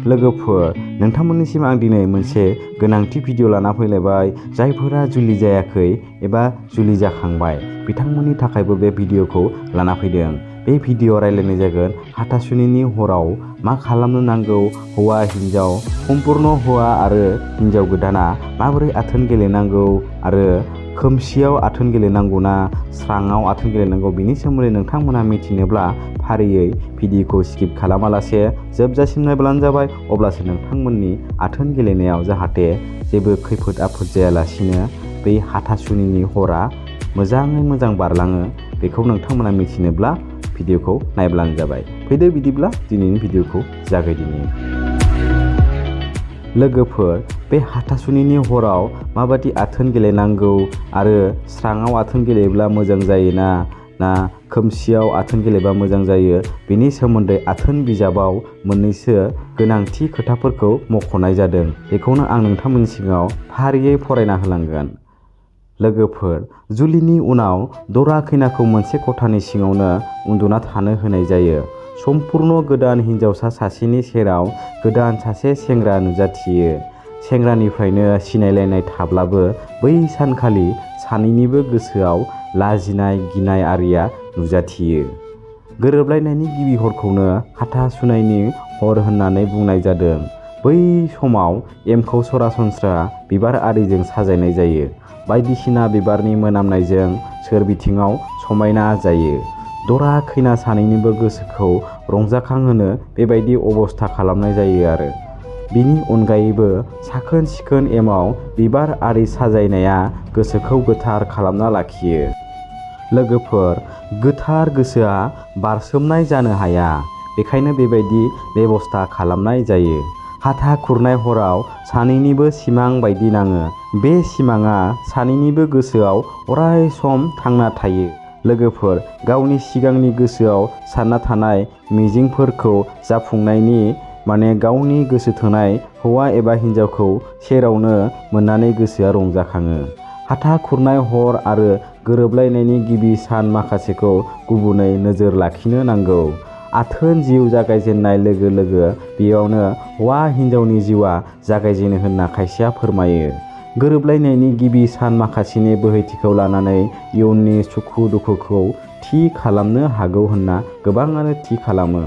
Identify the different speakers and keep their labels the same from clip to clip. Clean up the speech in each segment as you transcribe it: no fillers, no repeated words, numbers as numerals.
Speaker 1: लोगोफोर, नोंथांमोननिसिम आं दिनै मोनसे गोनांथि भिडिअ लाना फैलायबाय। जायफोरा जुलि जायाखै एबा जुलि जाखांबाय बिथांमोननि थाखायबो बे भिडिअखौ लाना फैदों। बे भिडिअ रायलायनाय जागोन हाथासुनिनि हराव मा खालामनो नांगौ, हौवा हिन्जाव सम्पुर्ण हौवा आरो हिन्जाव गोदाना माबोरै आथोन गेलेनांगौ आरो खोमसियाव आथोन गेलेनांगौना स्राङाव आथोन गेलेनांगौ, बिनि सोमोन्दै नोंथांमोना मिथिनोब्ला फारियै भिडिअखौ स्किप खालामालासे जोबजासिम नायब्लानो जाबाय। अब्लासो नोंथांमोननि आथोन गेलेनायाव जाहाथे जेबो खैफोद आफोद जायालासिनो बै हाथासुनिनि हरा मोजाङै मोजां बारलाङो, बेखौ नोंथांमोना मिथिनोब्ला भिडिअखौ नायब्लानो जाबाय। फैदो बिदिब्ला दिनैनि भिडिअखौ जागायदिनि। लोगोफोर, बे हाथासुनिनि हराव माबादि आथोन गेलेनांगौ आरो स्राङाव आथोन गेलेब्ला मोजां जायोना ना खोमसियाव आथोन गेलेबा मोजां जायो, बेनि सोमोन्दै आथोन बिजाबाव मोननैसो गोनांथि खोथाफोरखौ मख'नाय जादों। बेखौनो आं नोंथांमोननि सिगाङाव फारियै फरायना होलांगोन। लोगोफोर, जुलिनि उनाव दरा खैनाखौ मोनसे खथानि सिङावनो उन्दुना थानो होनाय जायो। सम्पुर्ण गोदान हिन्जावसा सासेनि सेराव गोदान सासे सेंग्रा नुजाथियो। सेंग्रानिफ्रायनो सिनायलायनाय थाब्लाबो बै सानखालि सानैनिबो गोसोआव लाजिनाय गिनाय आरिया नुजाथियो। गोरोबलायनायनि गिबि हरखौनो हाथासुनायनि हर होननानै बुंनाय जादों। बै समाव एमखौ सरासनस्रा बिबार आरिजों साजायनाय जायो। बायदिसिना बिबारनि मोनामनायजों सोरबिथिङाव समायना जायो। दरा खैना सानैनिबो गोसोखौ रंजाखांहोनो बेबायदि अबस्था खालामनाय जायो आरो। बिनि अनगायैबो साखोन सिखोन एमाव बिबार आरि साजायनाया गोसोखौ गोथार खालामना लाखियो। लोगोफोर, गोथार गोसोआ बारसोमनाय जानो हाया, बेखायनो बेबायदि बेबस्था खालामनाय जायो। हाथा खुरनाय हराव सानैनिबो सिमां बायदि नाङो। बे सिमाङा सानैनिबो गोसोआव अराय सम थांना थायो। लोगोफोर, गावनि सिगांनि गोसोआव सानना थानाय मिजिंफोरखौ जाफुंनायनि गावनि गोसो थोनाय हौवा एबा हिन्जावखौ सेरावनो मोननानै गोसोआ रंजाखाङो। हाथा खुरनाय हर आरो गोरोबलायनायनि गिबि सान माखासेखौ गुबुनै नोजोर लाखिनो नांगौ। आथोन जिउ जागायजेननाय लोगो लोगो बेयावनो हौवा हिन्जावनि जिउआ जागायजेनो होनना खायसेया फोरमायो। गोरोबलायनायनि गिबि सान माखासेनि बोहैथिखौ लानानै इयुननि सुखु दुखुखौ थि खालामनो हागौ होनना गोबाङानो थि खालामो।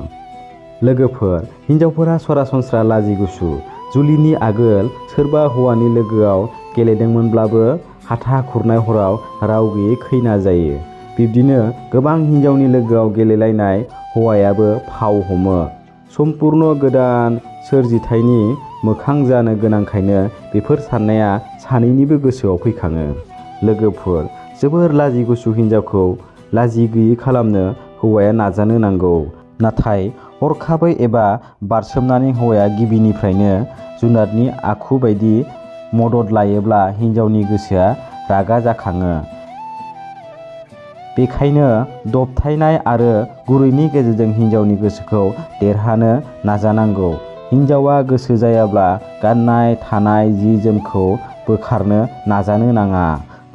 Speaker 1: लोगोफोर, हिन्जावफोरा सरासनस्रा लाजिगुसु। जुलिनि आगोल सोरबा हौवानि लोगोआव गेलेदोंमोनब्लाबो हाथा खुरनाय हराव राव गैयै खैना जायो। बिब्दिनो गोबां हिन्जावनि लोगोआव गेलेलायनाय हौवायाबो फाव हमो। सम्पुर्ण गोदान सोरजिथायनि मोखां जानो गोनांखायनो बेफोर साननाया सानैनिबो गोसोआव फैखाङो। लोगोफोर, जोबोर लाजिगुसु हिन्जावखौ लाजि गैयै खालामनो हौवाया नाजानो नांगौ। नाथाय हरखाबै एबा बारसोमनानै हौवाया गिबिनिफ्रायनो जुनादनि आखु बायदि मदद लायोब्ला हिन्जावनि गोसोआ रागा जाखाङो। बेखायनो दबथायनाय आरो गुरैनि गेजेरजों हिन्जावनि गोसोखौ देरहानो नाजानांगौ। हिन्जावा गोसो जायाब्ला गाननाय थानाय जि जोमखौ बोखारनो नाजानो नाङा।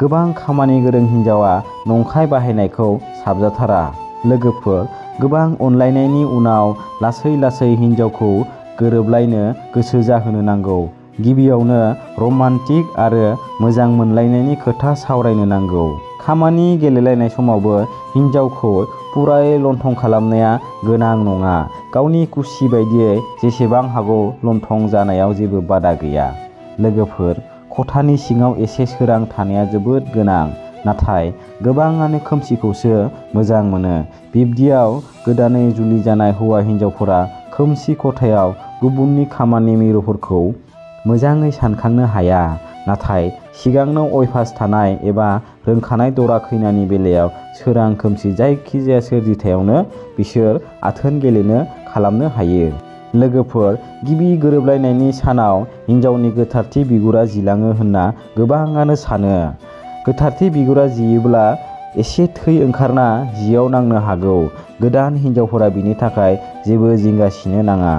Speaker 1: गोबां खामानि गोरों हिन्जावा नंखाय बाहायनायखौ साबजाथारा। लोगोफोर, गोबां अनलायनायनि उनाव लासै लासै हिन्जावखौ गोरोबलायनो गोसो जाहोनो नांगौ। गिबियावनो रमान्टिक आरो मोजां मोनलायनायनि खोथा सावरायनो नांगौ। खामानि गेलेलायनाय समावबो हिन्जावखौ पुरायै लन्थं खालामनाया गोनां नङा। गावनि खुसि बायदियै जेसेबां हागौ लन्थं जानायाव जेबो बादा गैया। लोगोफोर, खथानि सिङाव एसे सोरां थानाया जोबोद गोनां, नाथाय गोबाङानो खोमसिखौसो मोजां मोनो। बिब्दियाव गोदानै जुलि जानाय हौवा हिन्जावफोरा खोमसि खथायाव गुबुननि खामानि मिरुफोरखौ मोजाङै सानखांनो हाया। नाथाय सिगांनो अयभास थानाय एबा रोंखानाय दरा खैनानि बेलायाव सोरां खोमसि जायखिजाया सोरजिथायावनो बिसोर आथोन गेलेनो खालामनो हायो। लोगोफोर, गिबि गोरोबलायनायनि सानाव हिन्जावनि गोथारथि बिगुरा जिलाङो होनना गोबाङानो सानो। गोथारथि बिगुरा जियोब्ला एसे थै ओंखारना जियाव नांनो हागौ। गोदान हिन्जावफोरा बिनि थाखाय जेबो जिंगासिनो नाङा।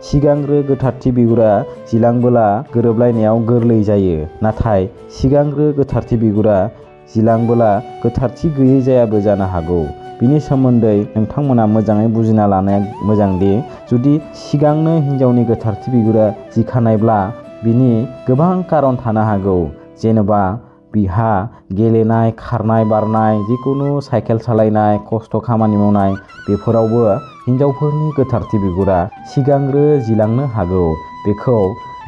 Speaker 1: सिगांग्रो गोथारथि बिगुरा जिलांबोला गोरोबलायनायाव गोरलै जायो। नाथाय सिगांग्रो गोथारथि बिगुरा जिलांबोला गोथारथि गैयै जायाबो जानो हागौ। बिनि सोमोन्दै नोंथांमोना मोजाङै बुजिना लानाया मोजांदि जुदि सिगांनो हिन्जावनि गोथारथि बिगुरा जिखानायब्ला बिनि गोबां कारन थानो हागौ। जेनेबा बिहा गेलेनाय, खारनाय, बारनाय, जिकुनु साइकेल सालायनाय, खस्थ' खामानि मावनाय बेफोरावबो हिन्जावफोरनि गोथारथि बिगुरा सिगांग्रो जिलांनो हागौ। बेखौ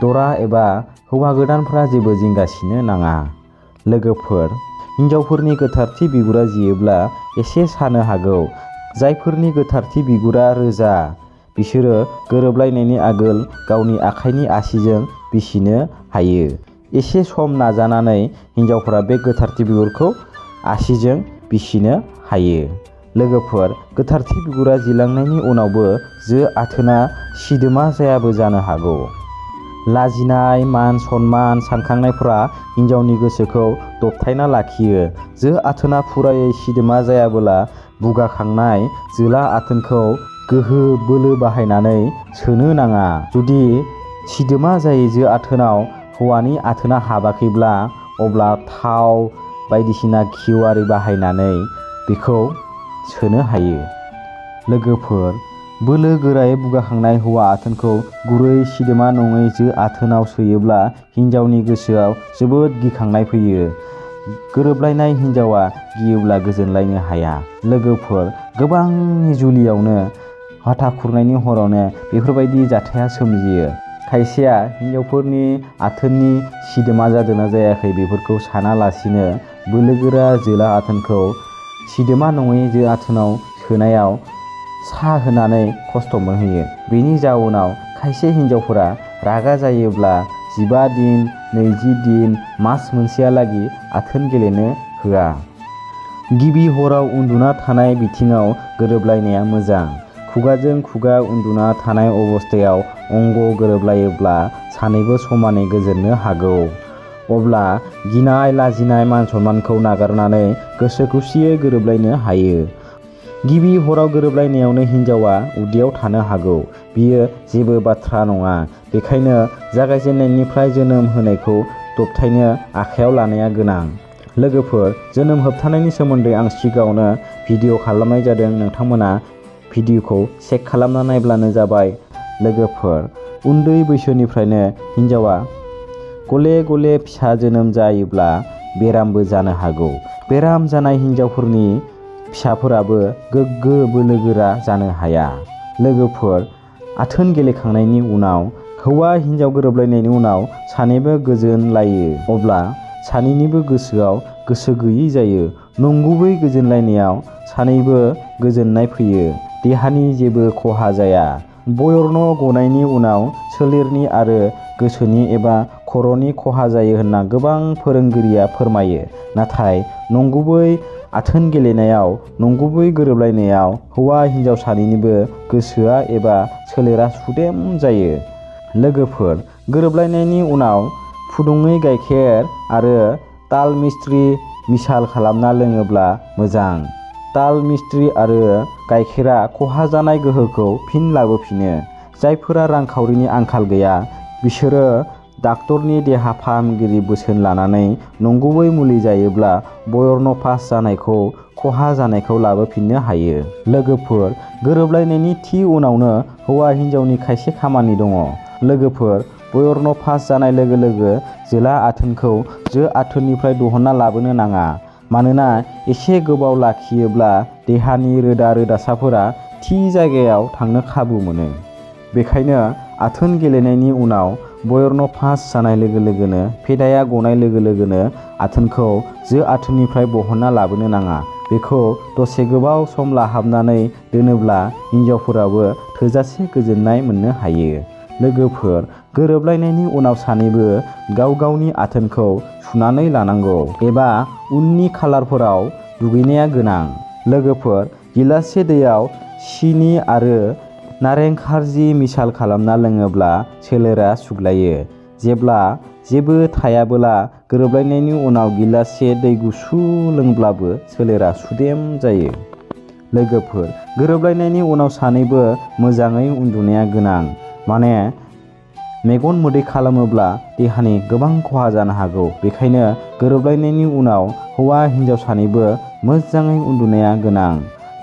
Speaker 1: दरा एबा हौवा गोदानफ्रा जेबो जिंगासिनो नाङा। लोगोफोर, हिन्जावफोरनि गोथारथि बिगुरा जियोब्ला एसे सानो हागौ। जायफोरनि गोथारथि बिगुरा रोजा बिसोरो गोरोबलायनायनि आगोल गावनि आखाइनि आसिजों बिसिनो हायो। एसे सम नाजानानै हिन्जावफोरा बे गोथारथि बिगुरखौ आसिजों बिसिनो हायो। लोगोफोर, गोथारथि बिगुरा जिलांनायनि उनावबो जो आथोना सिदोमा जायाबो जानो हागौ। लाजिनाय, मान सन्मान सानखांनायफोरा हिन्जावनि गोसोखौ दबथायना लाखियो। जो आथोना फुरायै सिदोमा जायाबोला बुगाखांनाय जोला आथोनखौ गोहो बोलो बाहायनानै सोनो नाङा। जुदि सिदोमा जायै जो आथोनाव हौवानि आथोना हाबाखैब्ला अब्ला थाव बायदिसिना घिउ आरि बाहायनानै बेखौ सोनो हायो। लोगोफोर, बोलो गोरायै बुगाखांनाय हौवा आथोनखौ गुरै सिदोमा नङै जो आथोनाव सोयोब्ला हिन्जावनि गोसोआव जोबोद गिखांनाय फैयो। गोरोबलायनाय हिन्जावा गियोब्ला गोजोनलायनो हाया। लोगोफोर, गोबांनि जुलियावनो हाथा खुरनायनि हरावनो बेफोरबायदि जाथाया सोमजियो। खायसेया हिन्जावफोरनि आथोननि सिदोमा जादोंना जायाखै बेफोरखौ सानालासिनो बोलोगोरा जोला आथोनखौ सिदोमा नङै जो आथोनाव सोनायाव सा होनानै खस्थ' मोनहोयो। बेनि जाउनाव खायसे हिन्जावफोरा रागा जायोब्ला 15 दिन, 20 दिन, मास मोनसेहालागि आथोन गेलेनो होआ। गिबि हराव उन्दुना थानाय बिथिङाव गोरोबलायनाया मोजां। खुगाजों खुगा उन्दुना थानाय अबस्थायाव अंग गोरोबलायोब्ला सानैबो समानै गोजोननो हागौ। अब्ला गिनाय, लाजिनाय, मान सन्मानखौ नागारनानै गोसो खुसियै गोरोबलायनो हायो। गिबि हराव गोरोबलायनायावनो हिन्जावा उदैयाव थानो हागौ। बियो जेबो बाथ्रा नङा। बेखायनो जागायजेननायनिफ्राय जोनोम होनायखौ दबथायनो आखायाव लानाया गोनां। लोगोफोर, जोनोम होबथानायनि सोमोन्दै आं सिगाङावनो भिडिअ खालामनाय जादों। नोंथांमोना भिडिअखौ चेक खालामना नायब्लानो जाबाय। लोगोफोर, उन्दै बैसोनिफ्रायनो हिन्जावा गले गले फिसा जोनोम जायोब्ला बेरामबो जानो हागौ। बेराम जानाय हिन्जावफोरनि फिसाफोराबो गोग्गो बोलोगोरा जानो हाया। लोगोफोर, आथोन गेलेखांनायनि उनाव हौवा हिन्जाव गोरोबलायनायनि उनाव सानैबो गोजोनलायो अब्ला सानैनिबो गोसोआव गोसो गैयै जायो। नंगुबै गोजोनलायनायाव सानैबो गोजोननाय फैयो। देहानि जेबो खहा जाया। बयर्न गनायनि उनाव सोलेरनि आरो गोसोनि एबा खर'नि खहा जायो होनना गोबां फोरोंगिरिया फोरमायो। नाथाय नंगुबै आथोन गेलेनायाव, नंगुबै गोरोबलायनायाव हौवा हिन्जाव सानैनिबो गोसोआ एबा सोलेरा सुदेम जायो। लोगोफोर, गोरोबलायनायनि उनाव फुदुङै गाइखेर आरो ताल मिस्रि मिसाल खालामना लोङोब्ला मोजां। ताल मिस्रि आरो गाइखेरा खहा जानाय गोहोखौ फिन लाबोफिनो। जायफोरा रांखावरिनि आंखाल गैया बिसोरो डाक्टरनि देहा फाहामगिरि बोसोन लानानै नंगुबै मुलि जायोब्ला बयर्न पास जानायखौ, खहा जानायखौ लाबोफिननो हायो। लोगोफोर, गोरोबलायनायनि थि उनावनो हौवा हिन्जावनि खायसे खामानि दङ। लोगोफोर, बयर्न पास जानाय लोगो लोगो जोला आथोनखौ जो आथोननिफ्राय दिहुनना लाबोनो नाङा। मानोना एसे गोबाव लाखियोब्ला देहानि रोदा रोदासाफोरा थि जायगायाव थांनो खाबु मोनो। बेखायनो आथोन गेलेनायनि उनाव बयर्न पास जानाय लोगो लोगोनो, फेदाया गनाय लोगो लोगोनो आथोनखौ जो आथोननिफ्राय बहनना लाबोनो नाङा। बेखौ दसे गोबाव सम लाहाबनानै दोनोब्ला हिन्जावफोराबो थोजासे गोजोननाय मोननो हायो। लोगोफोर, गोरोबलायनायनि उनाव सानैबो गाव गावनि आथोनखौ सुनानै लानांगौ एबा उननि खालारफोराव दुगैनाया गोनां। लोगोफोर, गिलाससे दैयाव सिनि आरो नारें खारजि मिसाल खालामना लोङोब्ला सोलेरा सुग्लायो। जेब्ला जेबो थायाबोला गोरोबलायनायनि उनाव गिलाससे दै गुसु लोंब्लाबो सोलेरा सुदेम जायो। लोगोफोर, गोरोबलायनायनि उनाव सानैबो मोजाङै उन्दुनाया गोनां। माने मेगन मोदै खालामोब्ला देहानि गोबां खहा जानो हागौ। बेखायनो गोरोबलायनायनि उनाव हौवा हिन्जाव सानैबो मोजाङै उन्दुनाया गोनां।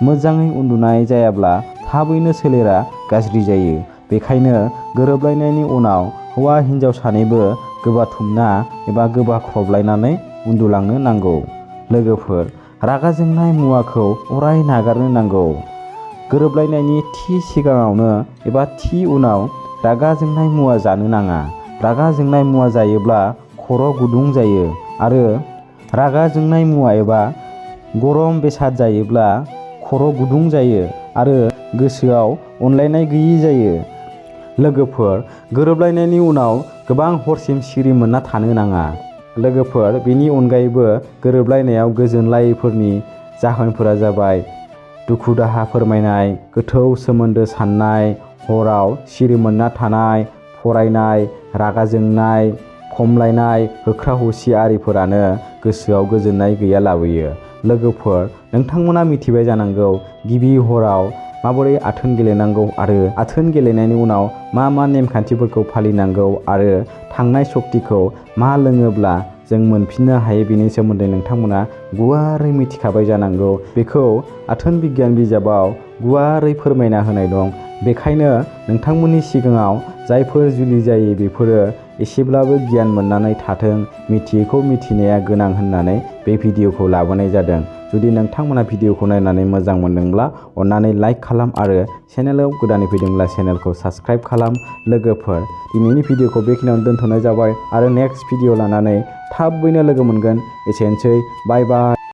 Speaker 1: मोजाङै उन्दुनाय जायाब्ला थाबैनो सोलेरा गाज्रि जायो। बेखायनो गोरोबलायनायनि उनाव हौवा हिन्जाव सानैबो गोबाथुमना एबा गोबाख्रबलायनानै उन्दुलांनो नांगौ। लोगोफोर, रागा जोंनाय मुवाखौ अराय नागारनो नांगौ। गोरोबलायनायनि थि सिगाङावनो एबा थि उनाव रागा जोंनाय मुवा जानो नाङा। रागा जोंनाय मुवा जायोब्ला खर' गुदुं जायो आरो रागा जोंनाय मुवा एबा गरम बेसाद जायोब्ला खर' गुदुं जायो आरो गोसोआव अनलायनाय गैयि जायो। लोगोफोर, गोरोबलायनायनि उनाव गोबां हरसिम सिरि मोनना थानो नाङा। लोगोफोर, बेनि अनगायैबो गोरोबलायनायाव गोजोनलायैफोरनि जाहोनफोरा जाबाय दुखु दाहा फोरमायनाय, गोथौ सोमोन्दो साननाय, हराव सिरि मोनना थानाय, फरायनाय, रागा जोंनाय, खमलायनाय, होख्रा हुसि आरिफोरानो गोसोआव गोजोननाय गैया लाबोयो। लोगोफोर, नोंथांमोना मिथिबाय जानांगौ गिबि हराव माबोरै आथोन गेलेनांगौ आरो आथोन गेलेनायनि उनाव मा मा नेमखान्थिफोरखौ फालिनांगौ आरो थांनाय सक्तिखौ मा लोङोब्ला जों मोनफिननो हायो बेनि सोमोन्दै नोंथांमोना गुवारै मिथिखाबाय जानांगौ। बेखौ आथोन बिगियान बिजाबाव गुवारै फोरमायना होनाय दं। बेखायनो नोंथांमोननि सिगाङाव जायफोर जुलि जायो बेफोरो एसेब्लाबो गियान मोननानै थाथों, मिथियैखौ मिथिनाया गोनां होननानै बे भिडिअखौ लाबोनाय जादों। जुदि नोंथांमोना भिडिअखौ नायनानै मोजां मोनदोंब्ला अन्नानै लाइक खालाम आरो चेनेलाव गोदानै फैदोंब्ला चेनेलखौ साबस्क्राइब खालाम। लोगोफोर, दिनैनि भिडिअखौ बेखिनियावनो दोनथ'नाय जाबाय आरो नेक्स्ट भिडिअ लानानै थाबैनो लोगो मोनगोन। एसेनोसै, बाय बाय।